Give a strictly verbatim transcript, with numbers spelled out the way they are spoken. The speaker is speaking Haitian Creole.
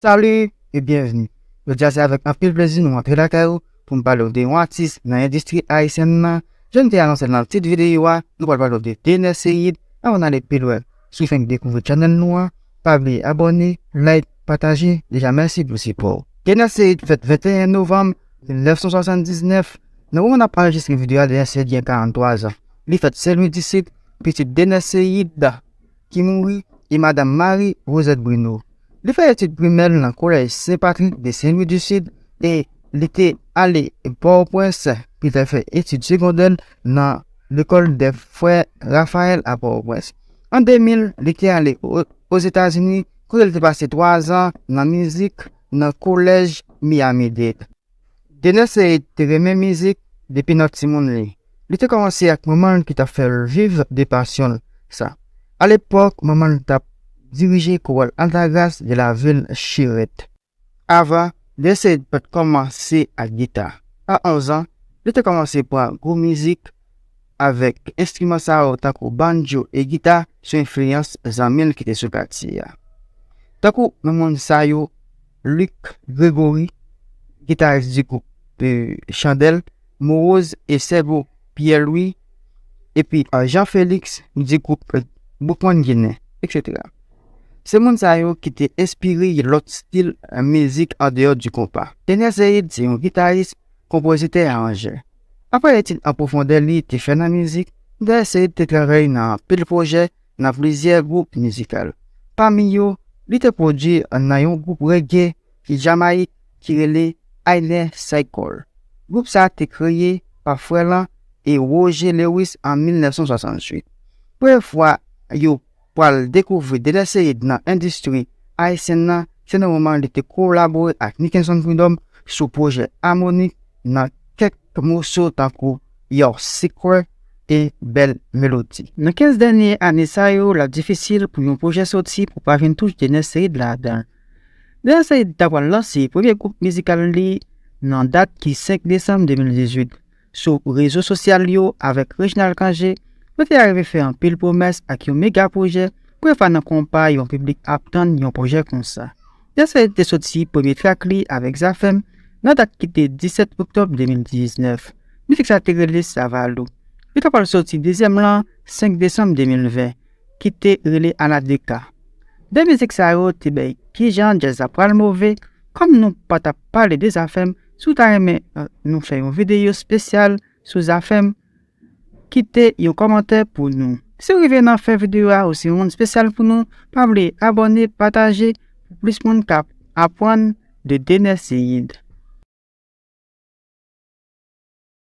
Salut e byenvni. Jodi a se avèk anpil plezi nou antre lakay ou pou m pale w de yon atis nan endistri ayisyèn nan. Jan m te anonse l nan tit videyo a, nou pral pale w de Dener Ceïde. Anvan n ale pi lwen, si w fenk dekouvri channel nou an, pa bliye abòne, like, pataje. Deja mèsi pou sipò w. Dener Ceïde fèt venteyen novanm mil nèf san swasanndiznèf. Nan moman n ap anrejistre videyo a, Dener Ceïde gen karanntwa zan. Li fèt Sen Lwi di Sid, pitit Dener Ceïde ki mouri e madanm Marie Rosette Bruno. Li fè etid primè l nan kolèj Sen Patrik de Sen Lwi di Sid e li te ale Pòtoprens pou l te fè etid segondè l nan lekòl dè frè Raphaël a Pòtoprens. An de mil, li te ale o- Ozetazini, kote l te pase twa zan nan mizik nan kolèj Miami-Dade. Dener Ceïde te renmen mizik depi nan timoun li. Li te kòmanse ak manman l ki t ap fè l viv de pasyon l sa. Alepòk, manman l t ap dirije kowal Altagras de lavil Chirèt. Avan, Dener Ceïde pa t kòmanse ak gita. A onz an, li te kòmanse pran gou mizik avèk enstriman sa yo tankou banjo e gita sou enfliyans zanmi l ki te sou katye a. Tankou nan moun sa yo, Luc Grégory, gitaris di gwoup Chandèl, Morose e Sergo Pierre-Louis, epi Jean Félix di gwoup Boukman Ginen, etsetera. Se moun sa yo ki te enspire lòt stil mizik andeyò di konpa. Dener Ceïde se yon gitaris, konpozitè e aranjè. Apre etid an pwofondè li te fè nan mizik, Dener Ceïde te travay nan anpil pwojè nan plizyè gwoup mizikal. Pami yo, li te pwodui nan yon gwoup reggae ki Jamayik ki rele Inner Circle. Gwoup sa a te kreye pa frè l lan e Roger Lewis an mil nèf san swasanntuit. Premye fwa yo pral dekouvri Dener Ceïde nan endistri ayisyèn nan, se nan moman li te kolabore ak Nickenson Freedom sou pwojè Harmonik nan kèk moso tankou Your Secret e Belle Mélodie. Nan kenz dènye ane sa yo, l ap difisil pou yon pwojè soti pou pa jwenn touch Dener Ceïde ladan l. Dener Ceïde ta pral lanse premye gwoup mizikal li nan dat ki senk desanm de mil dizuit. Sou rezo sosyal yo avèk Reginald Cangé, yo te arive fè anpil pwomès ak yon mega pwojè. Premye fwa nan konpa yon piblik ap tann yon pwojè konsa. Dener Ceïde te soti premye track li avèk Zafèm nan dat ki te disèt oktòb de mil diznèf. Mizik sa te rele Savalou. Li ta pral soti dezyèm lan senk desanm de mil ven, ki te rele Anadeka. De mizik sa yo te bay kijan djaz la pral move. Kòm nou pa t ap pale de Zafèm, si w ta renmen nou fè yon videyo espesyal sou Zafèm, kite yon kòmantè pou nou. Si w rive nan fen videyo a, ou se yon moun espesyal pou nou, pa bliye abòne, pataje pou plis moun ka aprann de Dener Ceïde.